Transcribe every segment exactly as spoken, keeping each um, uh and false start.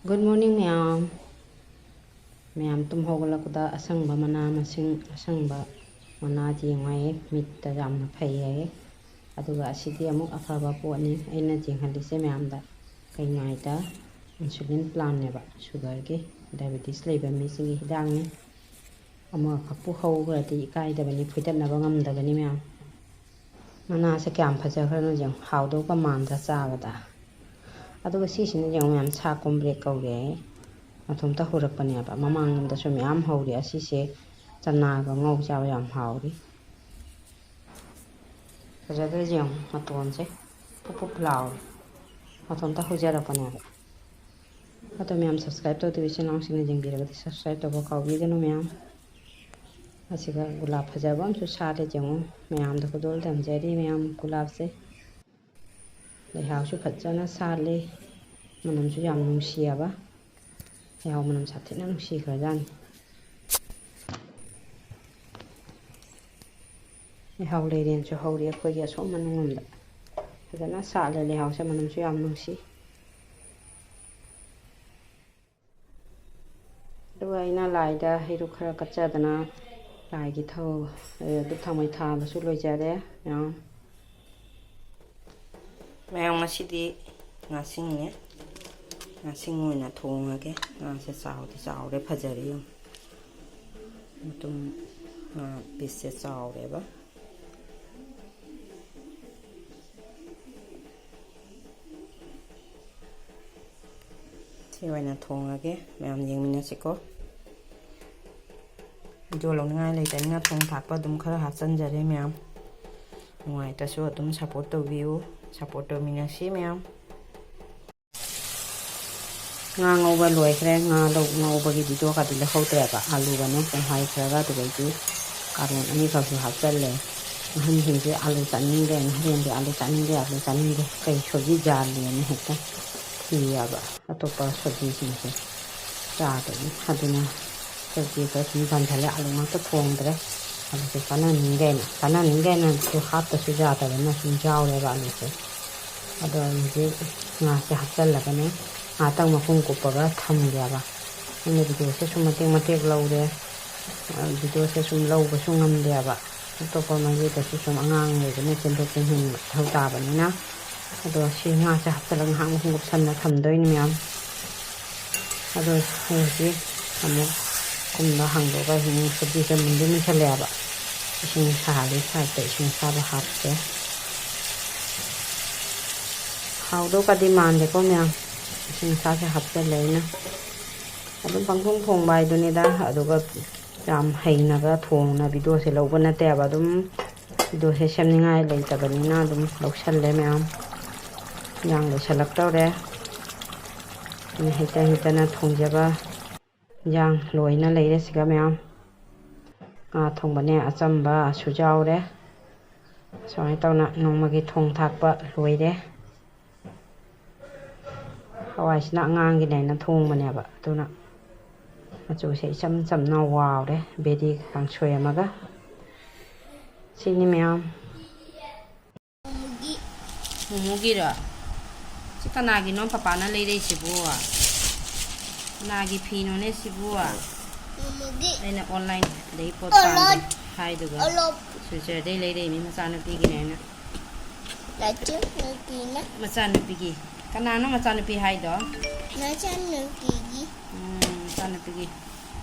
Good morning ꯃꯌꯥꯝ꯫ ꯃꯌꯥꯝ ꯇꯨꯝ ꯍꯧꯒꯠꯂꯛꯄꯗ ꯑꯁꯪꯕ ꯃꯅꯥ ꯃꯁꯤꯡ, ꯑꯁꯪꯕ ꯃꯅꯥ ꯌꯦꯡꯉꯨ ꯍꯥꯏꯌꯦ, ꯃꯤꯠꯇ ꯌꯥꯝꯅ ꯐꯩ ꯍꯥꯏꯌꯦ꯫ ꯑꯗꯨꯒ ꯑꯁꯤꯗꯤ ꯑꯃꯨꯛ ꯑꯐꯕ ꯄꯣꯠꯅꯤ꯫ ꯑꯩꯅ ꯌꯦꯡꯍꯜꯂꯤꯁꯦ ꯃꯌꯥꯝꯗ ꯀꯩꯅꯣ ꯍꯥꯏꯗ, insulin plantꯅꯦꯕ, sugarꯒꯤ, diabetes ꯂꯩꯕ ꯃꯤꯁꯤꯡꯒꯤ ꯍꯤꯗꯥꯛꯅꯤ꯫ ꯑꯃꯈꯛꯄꯨ ꯍꯧꯈ꯭ꯔꯗꯤ ꯏꯀꯥꯏꯗꯕꯅꯤ, ꯐꯣꯏꯗꯠꯅꯕ ꯉꯝꯗꯕꯅꯤ ꯃꯌꯥꯝ꯫ ꯃꯅꯥꯁꯦ ꯀꯌꯥꯝ ꯐꯖꯈ꯭ꯔꯅꯣ ꯌꯦꯡꯉꯨ, ꯍꯥꯎꯗꯧꯒ ꯃꯥꯟꯗ꯭ꯔꯥ ꯆꯥꯕꯗ꯫ ꯑꯗꯨꯒ ꯁꯤꯁꯤꯅ ꯌꯦꯡꯉꯨ ꯃꯌꯥꯝ, ꯁꯥ ꯀꯣꯝꯕ꯭ꯔꯦꯛ ꯀꯧꯔꯦ꯫ ꯃꯇꯣꯝꯇ ꯍꯧꯔꯛꯄꯅꯦꯕ꯫ ꯃꯃꯥꯡꯂꯣꯝꯗꯁꯨ ꯃꯌꯥꯝ ꯍꯧꯔꯤ꯫ ꯑꯁꯤꯁꯦ ꯆꯅꯥꯒ ꯉꯧ ꯆꯥꯕ ꯌꯥꯝ ꯍꯥꯎꯔꯤ꯫ ꯐꯖꯗ꯭ꯔꯥ ꯌꯦꯡꯉꯨ ꯃꯇꯣꯟꯁꯦ, ꯄꯨꯞ ꯄꯨꯞ ꯂꯥꯎꯔꯦ꯫ ꯃꯇꯣꯝꯇ ꯍꯧꯖꯔꯛꯄꯅꯦꯕ꯫ ꯑꯗꯣ ꯃꯌꯥꯝ subscribe ꯇꯧꯗꯕ ꯏꯆꯤꯟ ꯏꯅꯥꯎꯁꯤꯡꯅ ꯌꯦꯡꯕꯤꯔꯒꯗꯤ subscribe ꯇꯧꯕ ꯀꯥꯎꯕꯤꯒꯅꯨ ꯃꯌꯥꯝ꯫ ꯑꯁꯤꯒ ꯒꯨꯂꯥꯞ ꯐꯖꯕ ꯑꯃꯁꯨ ꯁꯥꯠꯂꯦ ꯌꯦꯡꯉꯨ꯫ ꯃꯌꯥꯝꯗ ꯈꯨꯗꯣꯜ ꯇꯝꯖꯔꯤ ꯃꯌꯥꯝ ꯒꯨꯂꯥꯞꯁꯦ꯫ ꯂꯩꯍꯥꯎꯁꯨ ꯐꯖꯅ ꯁꯥꯠꯂꯤ꯫ ꯃꯅꯝꯁꯨ ꯌꯥꯝ ꯅꯨꯡꯁꯤꯌꯦꯕ꯫ ꯂꯩꯍꯥꯎ ꯃꯅꯝ ꯁꯥꯊꯤꯅ ꯅꯨꯡꯁꯤꯈ꯭ꯔꯖꯥꯠꯅꯤ꯫ ꯂꯩꯍꯥꯎ ꯂꯩꯔꯦꯟꯁꯨ ꯍꯧꯔꯤ ꯑꯩꯈꯣꯏꯒꯤ ꯑꯁꯣꯝ ꯃꯅꯨꯡꯂꯣꯝꯗ꯫ ꯐꯖꯅ ꯁꯥꯠꯂꯦ ꯂꯩꯍꯥꯎꯁꯦ, ꯃꯅꯝꯁꯨ ꯌꯥꯝ ꯅꯨꯡꯁꯤ꯫ ꯑꯗꯨꯒ ꯑꯩꯅ ꯂꯥꯏꯗ ꯍꯩꯔꯨꯛ ꯈꯔ ꯀꯠꯆꯗꯅ ꯂꯥꯏꯒꯤ ꯊꯧ-, ꯑꯦ, ꯙꯨꯞ ꯊꯥꯎꯃꯩ ꯊꯥꯕꯁꯨ ꯂꯣꯏꯖꯔꯦ ꯃꯌꯥꯝ꯫ ꯃꯌꯥꯝ ꯉꯁꯤꯗꯤ ꯉꯥꯁꯤꯡꯅꯦ꯫ ꯉꯥꯁꯤꯡ ꯑꯣꯏꯅ ꯊꯣꯡꯉꯒꯦ꯫ ꯉꯥꯁꯦ ꯆꯥꯎꯗꯤ ꯆꯥꯎꯔꯦ, ꯐꯖꯔꯦ ꯌꯦꯡꯉꯨ꯫ ꯃꯇꯨꯝ ꯉꯥ pieceꯁꯦ ꯆꯥꯎꯔꯦꯕ꯫ ꯁꯤ ꯑꯣꯏꯅ ꯊꯣꯡꯉꯒꯦ, ꯃꯌꯥꯝ ꯌꯦꯡꯃꯤꯟꯅꯁꯤꯀꯣ꯫ Video ꯂꯧꯅꯤꯡꯉꯥꯏ ꯂꯩꯇꯅꯤꯅ ꯊꯣꯡ ꯊꯥꯛꯄ ꯑꯗꯨꯝ ꯈꯔ ꯍꯥꯞꯆꯤꯟꯖꯔꯦ ꯃꯌꯥꯝ꯫ ꯅꯨꯡꯉꯥꯏꯇꯁꯨ ꯑꯗꯨꯝ support ꯇꯧꯕꯤꯌꯨ, support ꯇꯧꯃꯤꯟꯅꯁꯤ ꯃꯌꯥꯝ꯫ ꯉꯥ ꯉꯧꯕ ꯂꯣꯏꯈ꯭ꯔꯦ꯫ ꯉꯥ ꯂꯧ-, ꯉꯧꯕꯒꯤ videoꯒꯗꯤ ꯂꯧꯍꯧꯗ꯭ꯔꯦꯕ꯫ ꯑꯂꯨꯒꯅꯦ ꯄꯨꯡꯍꯥꯏꯈ꯭ꯔꯒ, ꯑꯗꯨꯗꯩꯗꯤ ꯀꯥꯔꯣꯠ ꯑꯅꯤꯈꯛꯁꯨ ꯍꯥꯞꯆꯜꯂꯦ꯫ ꯑꯍꯟꯁꯤꯡꯁꯦ ꯑꯂꯨ ꯆꯥꯅꯤꯡꯗꯦꯅ, ꯍꯣꯔꯦꯟꯗꯤ ꯑꯂꯨ ꯆꯥꯅꯤꯡꯗꯦ, ꯑꯂꯨ ꯆꯥꯅꯤꯡꯗꯦ, ꯀꯩ ꯁꯣꯏꯕꯤ ꯖꯥꯜꯂꯦꯅ ꯍꯦꯛꯇ ꯊꯤꯌꯦꯕ꯫ ꯑꯇꯣꯞꯄ ꯁꯣꯏꯕꯤꯁꯤꯡꯁꯦ ꯆꯥꯗꯕꯅꯤ꯫ ꯑꯗꯨꯅ ꯁꯣꯏꯕꯤꯗꯣ ꯁꯨꯝ ꯖꯥꯟꯁꯤꯜꯂꯦ, ꯑꯂꯨ ꯉꯥꯛꯇ ꯊꯣꯡꯗ꯭ꯔꯦ꯫ ꯑꯂꯨꯁꯦ ꯆꯥꯅꯅꯤꯡꯗꯦꯅ, ꯆꯥꯅꯅꯤꯡꯗꯦꯅꯁꯨ ꯍꯥꯞꯇꯁꯨ ꯌꯥꯗꯕꯅꯤꯅ ꯁꯨꯝ ꯌꯥꯎꯔꯦꯕ ꯑꯂꯨꯁꯦ꯫ ꯑꯗꯣ ꯑꯩ ꯍꯧꯖꯤꯛ ꯉꯥꯁꯦ ꯍꯥꯞꯆꯜꯂꯒꯅꯦ, ꯉꯥꯏꯍꯥꯛꯇꯪ ꯃꯈꯨꯝ ꯀꯨꯞꯄꯒ ꯊꯝꯒꯦꯕ꯫ ꯑꯩꯅ ꯚꯤꯗꯤꯑꯣꯁꯦ ꯁꯨꯝ ꯃꯇꯦꯛ ꯃꯇꯦꯛ ꯂꯧꯔꯦ꯫ ꯑ, ꯚꯤꯗꯤꯑꯣꯁꯦ ꯁꯨꯝ ꯂꯧꯕꯁꯨ ꯉꯝꯗꯦꯕ꯫ ꯑꯇꯣꯞꯄ ꯃꯥꯏꯀꯩꯗꯁꯨ ꯁꯨꯝ ꯑꯉꯥꯡ ꯂꯩꯕꯅ ꯆꯦꯟꯊꯣꯛ ꯆꯦꯟꯁꯤꯟ ꯃꯊꯧ ꯇꯥꯕꯅꯤꯅ꯫ ꯑꯗꯣ ꯁꯤ ꯉꯥꯁꯦ ꯍꯥꯞꯆꯤꯜꯂꯒ ꯉꯥꯏꯍꯥꯛ ꯃꯈꯨꯝ ꯀꯨꯞꯁꯟꯅ ꯊꯝꯗꯣꯏꯅꯤ ꯃꯌꯥꯝ꯫ ꯑꯗꯣ ꯍꯧꯖꯤꯛ ꯑꯃꯨꯛ ꯀꯨꯝꯗ ꯍꯥꯡꯗꯣꯛꯑꯒ ꯍꯤꯡ ꯁꯣꯕꯤꯁꯦ ꯃꯨꯟꯗꯤ ꯃꯨꯟꯁꯜꯂꯛꯑꯦꯕ꯫ ꯏꯁꯤꯡ ꯁꯥꯍꯜꯂꯤ, ꯁꯥꯏꯗ ꯏꯁꯤꯡ ꯑꯁꯥꯕ ꯍꯥꯞꯄꯦ꯫ ꯍꯥꯎꯗꯧꯀꯗꯤ ꯃꯥꯟꯗꯦꯀꯣ ꯃꯌꯥꯝ, ꯏꯁꯤꯡ ꯑꯁꯥꯕꯁꯦ ꯍꯥꯞꯆꯜꯂꯦ ꯑꯩꯅ꯫ ꯑꯗꯨꯝ ꯄꯪꯊꯣꯡ ꯊꯣꯡꯕ ꯍꯥꯏꯗꯨꯅꯤꯗ꯫ ꯑꯗꯨꯒ ꯌꯥꯝ ꯍꯩꯅꯒ ꯊꯣꯡꯅ ꯚꯤꯗꯤꯑꯣꯁꯦ ꯂꯧꯕ ꯅꯠꯇꯦꯕ꯫ ꯑꯗꯨꯝ ꯚꯤꯗꯤꯑꯣꯁꯦ ꯁꯦꯝꯅꯤꯡꯉꯥꯏ ꯂꯩꯇꯕꯅꯤꯅ ꯑꯗꯨꯝ ꯂꯧꯁꯜꯂꯦ ꯃꯌꯥꯝ꯫ ꯏꯟꯖꯥꯡ ꯂꯣꯏꯁꯜꯂꯛꯇꯧꯔꯦ꯫ ꯑꯩꯅ ꯍꯩꯇ ꯍꯩꯇꯅ ꯊꯣꯡꯖꯕ ꯏꯟꯖꯥꯡ ꯂꯣꯏꯅ ꯂꯩꯔꯦ ꯁꯤꯒ ꯃꯌꯥꯝ꯫ ꯉꯥ ꯊꯣꯡꯕꯅꯦ, ꯑꯆꯝꯕꯁꯨ ꯌꯥꯎꯔꯦ꯫ ꯁꯨꯃꯥꯏꯅ ꯇꯧꯅ ꯅꯣꯡꯃꯒꯤ ꯊꯣꯡ ꯊꯥꯛꯄ ꯂꯣꯏꯔꯦ꯫ ꯍꯋꯥꯏꯁꯤꯅ ꯑꯉꯥꯡꯒꯤꯅꯦꯅ ꯊꯣꯡꯕꯅꯦꯕ, ꯑꯗꯨꯅ ꯃꯆꯨꯁꯦ ꯏꯆꯝ ꯆꯝꯅ ꯋꯥꯎꯔꯦ꯫ ꯕꯦꯗꯤ ꯀꯥꯡꯁꯣꯏ ꯑꯃꯒ꯫ ꯁꯤꯅꯤ ꯃꯌꯥꯝ꯫ ꯃꯣꯃꯣꯒꯤꯔꯣ? ꯁꯤ ꯀꯅꯥꯒꯤꯅꯣ ꯄꯄꯥꯅ ꯂꯩꯔꯛꯏꯁꯤꯕꯨ? ꯀꯅꯥꯒꯤ ꯐꯤꯅꯣꯅꯦ ꯁꯤꯕꯨ? ꯃꯣꯃꯣꯒꯤ꯫ ꯑꯩꯅ ꯑꯣꯟꯂꯥꯏꯟꯗꯒꯤ ꯄꯣꯠ ꯄꯥꯝꯗꯦ ꯍꯥꯏꯗꯨꯒ ꯑꯂꯣꯞ꯫ ꯁꯤꯜꯆꯔꯗꯩ ꯂꯩꯔꯛꯏꯅꯤ ꯃꯆꯥꯅꯨꯄꯤꯒꯤꯅꯦꯅ꯫ ꯃꯆꯥꯅꯨꯄꯤꯒꯤ꯫ ꯀꯅꯥꯅꯣ ꯃꯆꯥꯅꯨꯄꯤ ꯍꯥꯏꯗꯣ? ꯃꯆꯥꯅꯨꯄꯤꯒꯤ꯫ ꯎꯝ, ꯃꯆꯥꯅꯨꯄꯤꯒꯤ꯫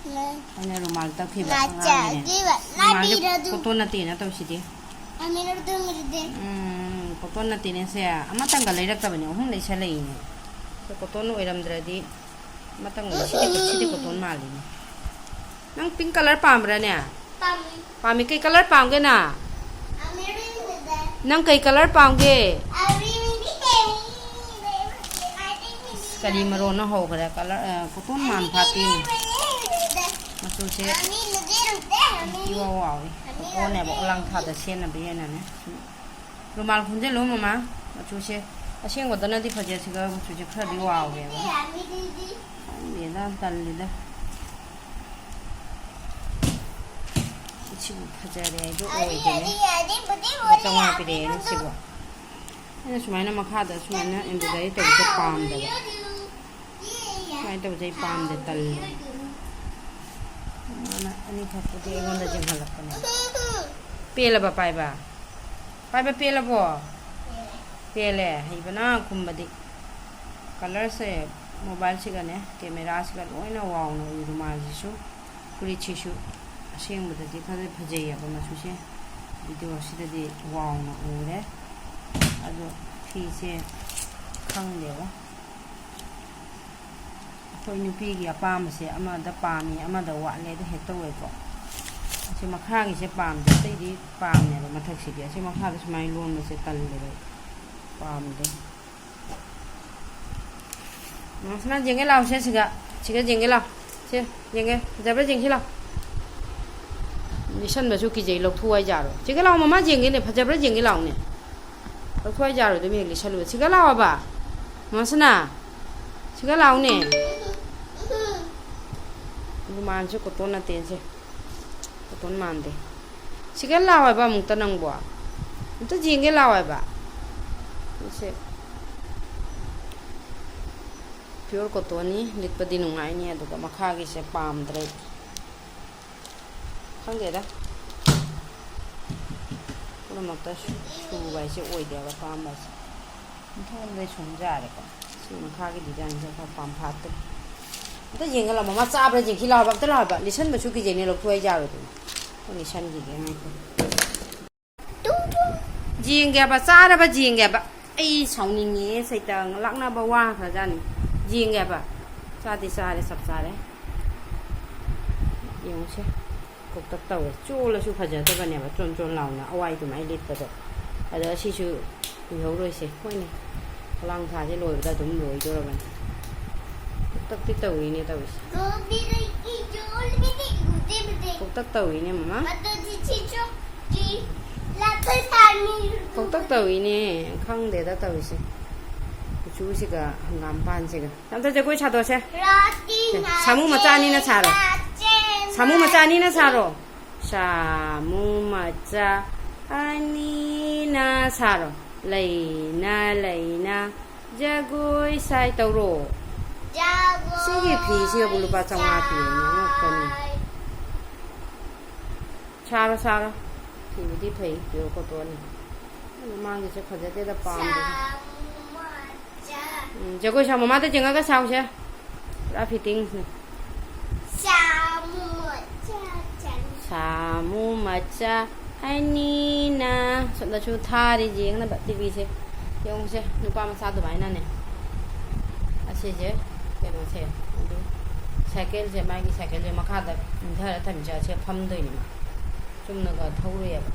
ꯑꯩꯅ ꯔꯨꯃꯥꯜ ꯇꯛꯈꯤꯕ ꯑꯉꯥꯡꯒꯤꯅꯦ꯫ ꯔꯨꯃꯥꯜꯁꯦ ꯀꯣꯇꯣꯟ ꯅꯠꯇꯦꯅ ꯇꯧꯁꯤꯗꯤ꯫ ꯎꯝ, ꯀꯣꯇꯣꯟ ꯅꯠꯇꯦꯅꯦ ꯁꯦ꯫ ꯑꯃꯇꯪꯒ ꯂꯩꯔꯛꯇꯕꯅꯦ, ꯑꯍꯨꯝ ꯂꯩꯁꯜꯂꯛꯏꯅꯦ꯫ ꯁꯦ ꯀꯣꯇꯣꯟ ꯑꯣꯏꯔꯝꯗ꯭ꯔꯗꯤ ꯑꯃꯇꯪ ꯂꯩ-, ꯁꯤꯗꯤ, ꯁꯤꯗꯤ ꯀꯣꯇꯣꯟ ꯃꯥꯜꯂꯤꯅꯦ꯫ ꯅꯪ ꯄꯤꯡ ꯀꯂꯔ ꯄꯥꯝꯕ꯭ꯔꯥꯅꯦ? ꯄꯥꯝꯃꯤ꯫ ꯄꯥꯝꯃꯤ꯫ ꯀꯩ ꯀꯂꯔ ꯄꯥꯝꯒꯦ ꯅꯪ? ꯅꯪ ꯀꯩ ꯀꯂꯔ ꯄꯥꯝꯒꯦ? ꯑꯁ, ꯀꯔꯤ ꯃꯔꯣꯟꯅꯣ ꯍꯧꯈ꯭ꯔꯦ? ꯀꯂꯔ, ꯑ, ꯀꯣꯇꯣꯟ ꯃꯥꯟ ꯐꯥꯠꯇꯦꯅꯦ꯫ ꯃꯆꯨꯁꯦ ꯏꯋꯥ ꯋꯥꯎꯏ꯫ ꯀꯣꯇꯣꯟꯅꯦꯕ, ꯑꯣꯂꯥꯡ ꯊꯥꯗ ꯁꯦꯠꯅꯕ ꯍꯦꯟꯅꯅꯦ꯫ ꯔꯨꯃꯥꯜ ꯈꯣꯝꯖꯤꯜꯂꯨ ꯃꯃꯥ꯫ ꯃꯆꯨꯁꯦ ꯑꯁꯦꯡꯕꯗꯅꯗꯤ ꯐꯖꯩ, ꯁꯤꯒ ꯃꯆꯨꯁꯦ ꯈꯔꯗꯤ ꯋꯥꯎꯋꯦꯕ꯫ ꯈꯪꯗꯦꯗ, ꯇꯜꯂꯤꯗ꯫ ꯁꯤꯕꯨ ꯐꯖꯔꯦ ꯍꯥꯏꯗꯣ ꯑꯣꯏꯗꯦꯅꯦ꯫ ꯂꯨꯄꯥ ꯆꯥꯝꯃꯉꯥ ꯄꯤꯔꯛꯑꯦꯅꯦ ꯁꯤꯕꯨ꯫ ꯑꯩꯅ ꯁꯨꯃꯥꯏꯅ ꯃꯈꯥꯗ ꯁꯨꯃꯥꯏꯅ embroidery ꯇꯧꯕꯁꯦ ꯄꯥꯝꯗꯕ꯫ ꯁꯨꯃꯥꯏꯅ ꯇꯧꯕꯁꯦ ꯑꯩ ꯄꯥꯝꯗꯦ, ꯇꯜꯂꯦ꯫ ꯃꯥꯅ ꯑꯅꯤꯈꯛꯄꯨꯗꯤ ꯑꯩꯉꯣꯟꯗ ꯆꯤꯡꯍꯜꯂꯛꯄꯅꯦ꯫ ꯄꯦꯜꯂꯕ ꯄꯥꯏꯕ? ꯄꯥꯏꯕ ꯄꯦꯜꯂꯕꯣ? ꯄꯦꯜꯂꯦ꯫ ꯍꯩꯕꯅ ꯈꯨꯝꯕꯗꯤ꯫ ꯀꯂꯔꯁꯦ ꯃꯣꯕꯥꯏꯜꯁꯤꯒꯅꯦ, ꯀꯦꯃꯦꯔꯥꯁꯤꯒ ꯂꯣꯏꯅ ꯋꯥꯎꯅ ꯎꯏ꯫ ꯔꯨꯃꯥꯜꯁꯤꯁꯨ, ꯐꯨꯔꯤꯠꯁꯤꯁꯨ ꯑꯁꯦꯡꯕꯗꯗꯤ ꯈꯔ ꯐꯖꯩꯌꯦꯕ ꯃꯆꯨꯁꯦ, ꯚꯤꯗꯤꯑꯣꯁꯤꯗꯗꯤ ꯋꯥꯎꯅ ꯎꯔꯦ꯫ ꯑꯗꯣ ꯐꯤꯁꯦ ꯈꯪꯗꯦꯕ, ꯑꯩꯈꯣꯏ ꯅꯨꯄꯤꯒꯤ ꯑꯄꯥꯝꯕꯁꯦ ꯑꯃꯗ ꯄꯥꯝꯃꯤ, ꯑꯃꯗ ꯋꯥꯠꯂꯦ, ꯑꯗꯨ ꯍꯦꯛ ꯇꯧꯋꯦꯀꯣ꯫ ꯑꯁꯤ ꯃꯈꯥꯒꯤꯁꯦ ꯄꯥꯝꯗꯦ, ꯑꯇꯩꯗꯤ ꯄꯥꯝꯃꯦꯕ꯫ ꯃꯊꯛꯁꯤꯗꯤ, ꯑꯁꯤ ꯃꯈꯥꯗ ꯁꯨꯃꯥꯏꯅ ꯂꯣꯟꯕꯁꯦ ꯇꯜꯂꯦꯕ ꯑꯩ, ꯄꯥꯝꯗꯦ꯫ ꯃꯣꯁꯅꯥ, ꯌꯦꯡꯒꯦ ꯂꯥꯎꯁꯦ, ꯁꯤꯒ, ꯁꯤꯒ ꯌꯦꯡꯒꯦ ꯂꯥꯎ꯫ ꯁꯦ, ꯌꯦꯡꯒꯦ, ꯐꯖꯕ꯭ꯔꯥ ꯌꯦꯡꯁꯤ ꯂꯥꯎ꯫ ꯂꯤꯠꯁꯟꯕꯁꯨ ꯀꯤꯖꯩ, ꯂꯧꯊꯣꯛ ꯍꯥꯏ ꯌꯥꯔꯣꯏ꯫ ꯁꯤꯒ ꯂꯥꯎ ꯃꯃꯥ, ꯌꯦꯡꯒꯦꯅꯦ, ꯐꯖꯕ꯭ꯔꯥ ꯌꯦꯡꯒꯦ ꯂꯥꯎꯅꯦ꯫ ꯂꯧꯊꯣꯛ ꯍꯥꯏ ꯌꯥꯔꯣꯏ, ꯑꯗꯨꯝ ꯍꯦꯛ ꯂꯤꯠꯁꯜꯂꯨ꯫ ꯁꯤꯒ ꯂꯥꯎꯑꯣꯕ, ꯃꯣꯁꯅꯥ, ꯁꯤꯒ ꯂꯥꯎꯅꯦ꯫ ꯔꯨꯃꯥꯟꯁꯦ ꯀꯣꯇꯣꯟ ꯅꯠꯇꯦ, ꯁꯦ꯫ ꯀꯣꯇꯣꯟ ꯃꯥꯟꯗꯦ꯫ ꯁꯤꯒ ꯂꯥꯎ ꯍꯥꯏꯕ ꯑꯃꯨꯛꯇ ꯅꯪꯕꯣ꯫ ꯑꯝꯇ ꯌꯦꯡꯒꯦ ꯂꯥꯎ ꯍꯥꯏꯕ꯫ ꯁꯦ꯫ ꯄꯤꯌꯣꯔ ꯀꯣꯇꯣꯟꯅꯤ, ꯂꯤꯠꯄꯗꯤ ꯅꯨꯡꯉꯥꯏꯅꯤ, ꯑꯗꯨꯒ ꯃꯈꯥꯒꯤꯁꯦ ꯄꯥꯝꯗ꯭ꯔꯦ꯫ ꯈꯪꯗꯦꯗ꯫ ꯄꯨꯝꯅꯃꯛꯇ ꯁꯨ-, ꯁꯨꯕ ꯍꯥꯏꯁꯦ ꯑꯣꯏꯗꯦꯕ, ꯑꯄꯥꯝꯕ ꯍꯥꯏꯁꯦ꯫ ꯃꯊꯪꯂꯣꯝꯗꯩ ꯁꯨꯝ ꯌꯥꯔꯦꯀꯣ꯫ ꯁꯤ ꯃꯈꯥꯒꯤ ꯗꯤꯖꯥꯏꯟꯁꯦ ꯈꯔ ꯄꯥꯝꯐꯥꯠꯇꯦ꯫ ꯑꯝꯇ ꯌꯦꯡꯒꯦ ꯂꯥꯎ, ꯃꯃꯥ ꯆꯥꯕ꯭ꯔꯥ ꯌꯦꯡꯁꯤ ꯂꯥꯎ ꯍꯥꯏꯕ, ꯑꯝꯇ ꯂꯥꯎ ꯍꯥꯏꯕ꯫ ꯂꯤꯠꯁꯟꯕꯁꯨ ꯀꯤꯖꯩꯅꯦ, ꯂꯧꯊꯣꯛ ꯍꯥꯏ ꯌꯥꯔꯣꯏꯗꯣꯏꯅꯦ꯫ ꯑꯝꯇ ꯂꯤꯠꯁꯟꯈꯤꯒꯦ, ꯉꯥꯏꯈꯣ꯫ ꯌꯦꯡꯒꯦ ꯍꯥꯏꯕ, ꯆꯥꯔꯕ ꯌꯦꯡꯒꯦ ꯍꯥꯏꯕ꯫ ꯑꯩ ꯁꯥꯎꯅꯤꯡꯉꯦ, ꯁꯩꯇꯪ ꯂꯥꯛꯅꯕ ꯋꯥꯈ꯭ꯔꯖꯥꯠꯅꯤ꯫ ꯌꯦꯡꯒꯦ ꯍꯥꯏꯕ꯫ ꯆꯥꯗꯤ ꯆꯥꯔꯦ, ꯆꯞ ꯆꯥꯔꯦ꯫ ꯌꯦꯡꯉꯨꯁꯦ꯫ ꯀꯣꯛꯇꯛ ꯇꯧꯋꯦ꯫ ꯆꯣꯜꯂꯁꯨ ꯐꯖꯗꯕꯅꯦꯕ, ꯆꯣꯟ ꯆꯣꯟ ꯂꯥꯎꯅ ꯑꯋꯥꯏ ꯑꯗꯨꯃꯥꯏꯅ ꯂꯤꯠꯄꯗꯣ꯫ ꯑꯗꯣ ꯑꯁꯤꯁꯨ ꯀꯨꯏꯍꯧꯔꯣꯏꯁꯦ꯫ ꯍꯣꯏꯅꯦ, ꯈꯣꯂꯥꯡ ꯊꯥꯁꯦ ꯂꯣꯏꯕꯗ ꯑꯗꯨꯝ ꯂꯣꯏꯗꯣꯔꯕꯅꯤ꯫ ꯀꯣꯛꯇꯛꯇꯤ ꯇꯧꯔꯤꯅꯦ ꯇꯧꯔꯤꯁꯦ꯫ ꯀꯣꯛꯇꯛ ꯇꯧꯔꯤꯅꯦ ꯃꯃꯥ꯫ ꯀꯣꯛꯇꯛ ꯇꯧꯔꯤꯅꯦ꯫ ꯈꯪꯗꯦꯗ ꯇꯧꯔꯤꯁꯦ꯫ ꯀꯨꯆꯨꯁꯤꯒ ꯍꯪꯒꯥꯝ ꯄꯥꯟꯁꯤꯒ꯫ ꯑꯝꯇ ꯖꯒꯣꯏ ꯁꯥꯗꯣꯛꯁꯦ꯫ ꯁꯥꯃꯨ ꯃꯆꯥ ꯑꯅꯤꯅ ꯁꯥꯔꯣ꯫ ꯁꯥꯃꯨ ꯃꯆꯥ ꯑꯅꯤꯅ ꯁꯥꯔꯣ꯫ ꯁꯥꯃꯨ ꯃꯆꯥ ꯑꯅꯤꯅ ꯁꯥꯔꯣ꯫ ꯂꯩꯅ ꯂꯩꯅ ꯖꯒꯣꯏ ꯁꯥꯏ ꯇꯧꯔꯣ꯫ ꯁꯤꯒꯤ ꯐꯤꯁꯤꯒꯕꯨ ꯂꯨꯄꯥ ꯆꯥꯝꯃꯉꯥ ꯄꯤꯔꯦꯅꯦ, ꯑꯉꯛꯄꯅꯤ꯫ ꯁꯥꯔꯣ, ꯁꯥꯔꯣ꯫ ꯐꯤꯕꯨꯗꯤ ꯐꯩ, pure cotton ꯅꯤ꯫ ꯃꯃꯥꯡꯒꯤꯁꯦ ꯐꯖꯗꯦꯗ, ꯄꯥꯝꯗꯦꯗ꯫ ꯎꯝ, ꯖꯒꯣꯏ ꯁꯥ, ꯃꯃꯥꯗ ꯌꯦꯡꯉꯒ ꯁꯥꯎꯁꯦ꯫ ꯄꯨꯔꯥ fitting ꯅꯤ꯫ ꯁꯥꯃꯨ ꯃꯆꯥ ꯑꯅꯤꯅ꯫ ꯁꯣꯝꯗꯁꯨ ꯊꯥꯔꯤ, ꯌꯦꯡꯅꯕ ꯇꯤꯚꯤꯁꯦ꯫ ꯌꯦꯡꯉꯨꯁꯦ, ꯅꯨꯄꯥ ꯃꯆꯥ ꯑꯗꯨꯃꯥꯏꯅꯅꯦ꯫ ꯑꯁꯤꯁꯦ, ꯀꯩꯅꯣꯁꯦ, ꯑꯗꯨ ꯁꯥꯏꯀꯜꯁꯦ, ꯃꯥꯒꯤ ꯁꯥꯏꯀꯜꯁꯦ ꯃꯈꯥꯗ ꯏꯟꯊꯔ ꯊꯝꯃꯤꯁꯦ, ꯑꯁꯤ ꯐꯝꯗꯣꯏꯅꯦꯕ꯫ ꯆꯨꯝꯅꯒ ꯊꯧꯔꯣꯏꯑꯕ꯫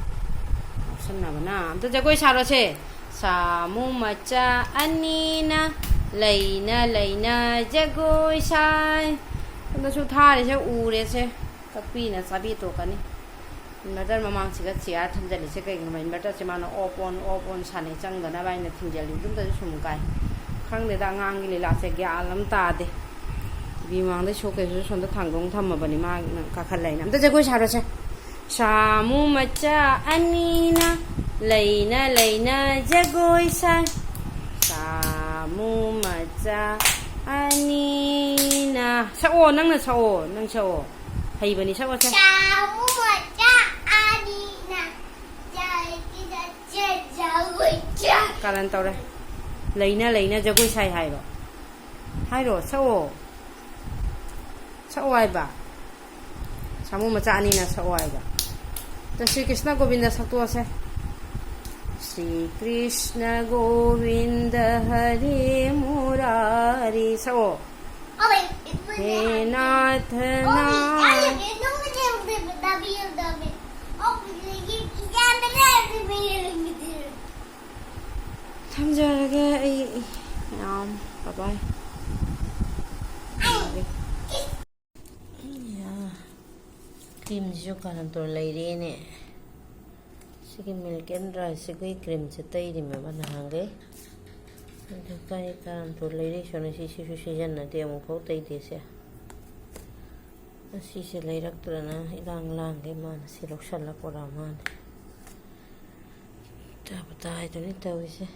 ꯉꯥꯎꯁꯟꯅꯕꯅ꯫ ꯑꯝꯇ ꯖꯒꯣꯏ ꯁꯥꯔꯣꯁꯦ꯫ ꯁꯥꯃꯨ ꯃꯆꯥ ꯑꯅꯤꯅ ꯂꯩꯅ ꯂꯩꯅ ꯖꯒꯣꯏ ꯁꯥꯏ꯫ ꯁꯣꯝꯗꯁꯨ ꯊꯥꯔꯤꯁꯦ ꯎꯔꯦꯁꯦ꯫ ꯀꯛꯄꯤꯅ ꯆꯥꯕꯤ ꯇꯣꯛꯀꯅꯤ꯫ Inverter ꯃꯃꯥꯡꯁꯤꯒ chair ꯊꯝꯖꯤꯜꯂꯤꯁꯦ ꯀꯩꯒꯤꯅꯣ? Inverter ꯁꯦ ꯃꯥꯅ off on, off on ꯁꯥꯟꯅꯩ, ꯆꯪꯗꯅꯕ ꯍꯥꯏꯅ ꯊꯤꯡꯖꯤꯜꯂꯤ꯫ ꯑꯗꯨꯝꯇꯁꯨ ꯁꯨꯝ ꯀꯥꯏ꯫ ꯈꯪꯗꯦꯗ, ꯑꯉꯥꯡꯒꯤ ꯂꯤꯂꯥꯁꯦ ꯒ꯭ꯌꯥꯟ ꯑꯃ ꯇꯥꯗꯦ꯫ ꯇꯤꯚꯤ ꯃꯃꯥꯡꯗꯩ showcase ꯁꯣꯝꯗ ꯊꯥꯡꯗꯣꯡ ꯊꯝꯃꯕꯅꯤ, ꯃꯥꯅ ꯀꯥꯈꯠꯂꯛꯏꯅ꯫ ꯑꯝꯇ ꯖꯒꯣꯏ ꯁꯥꯔꯣꯁꯦ꯫ ꯁꯥꯃꯨ ꯃꯆꯥ ꯑꯅꯤꯅ ꯂꯩꯅ ꯂꯩꯅ ꯖꯒꯣꯏ ꯁꯥꯏ꯫ ꯁꯥꯃꯨ ꯃꯆꯥ ꯑꯅꯤꯅ꯫ ꯁꯛꯑꯣ, ꯅꯪꯅ ꯁꯛꯑꯣ, ꯅꯪ ꯁꯛꯑꯣ꯫ ꯍꯩꯕꯅꯤ, ꯁꯛꯑꯣꯁꯦ꯫ ꯁꯥꯃꯨ ꯃꯆꯥ ꯑꯅꯤꯅ ꯖꯒꯣꯏ ꯁꯥꯏ꯫ ꯀꯥꯔꯟ ꯇꯧꯔꯦ꯫ ꯂꯩꯅ ꯂꯩꯅ ꯖꯒꯣꯏ ꯁꯥꯏ ꯍꯥꯏꯔꯣ꯫ ꯍꯥꯏꯔꯣ, ꯁꯛꯑꯣ꯫ ꯁꯛꯑꯣ ꯍꯥꯏꯕ꯫ ꯁꯥꯃꯨ ꯃꯆꯥ ꯑꯅꯤꯅ ꯁꯛꯑꯣ ꯍꯥꯏꯕ꯫ ꯑꯗꯣ ꯁ꯭ꯔꯤ ꯀ꯭ꯔꯤꯁꯅ ꯒꯣꯕꯤꯟꯗ ꯁꯛꯇꯣꯛꯑꯁꯦ꯫ ꯁ꯭ꯔꯤ ꯀ꯭ꯔꯤꯁꯅ ꯒꯣꯕꯤꯟꯗ ꯍꯔꯦ ꯃꯨꯔꯥꯔꯤ꯫ ꯁꯛꯑꯣ꯫ ꯍꯦ ꯅꯥꯊ ꯅꯥ꯫ ꯊꯝꯖꯔꯒꯦ ꯑꯩ ꯃꯌꯥꯝ꯫ Bye bye꯫ ꯌꯥ꯫ Cream ꯁꯤꯁꯨ ꯀꯥꯔꯟ ꯇꯨꯔꯟ ꯂꯩꯔꯦꯅꯦ꯫ ꯁꯤꯒꯤ Milk and Rice ꯁꯤꯒꯤ cream ꯁꯦ ꯇꯩꯔꯤꯃꯦꯕ ꯅꯍꯥꯟꯈꯩ꯫ ꯑꯗꯨ ꯀꯥꯏ ꯀꯥꯔꯟ ꯇꯨꯔꯟ ꯂꯩꯔꯛꯏꯁꯨꯅ ꯁꯤ, ꯁꯤꯁꯨ ꯁꯤꯖꯤꯟꯅꯗꯦ ꯑꯃꯨꯛꯐꯥꯎ ꯇꯩꯗꯦ ꯁꯦ꯫ ꯑꯁꯤꯁꯦ ꯂꯩꯔꯛꯇ꯭ꯔꯅ ꯏꯔꯥꯡ ꯂꯥꯡꯒꯩ ꯃꯥꯅ ꯁꯤ ꯂꯧꯁꯜꯂ ꯄꯨꯔꯛꯑ ꯃꯥꯅꯦ꯫ ꯇꯥꯕꯨ ꯇꯥꯏꯗꯨꯅꯤ ꯇꯧꯔꯤꯁꯦ꯫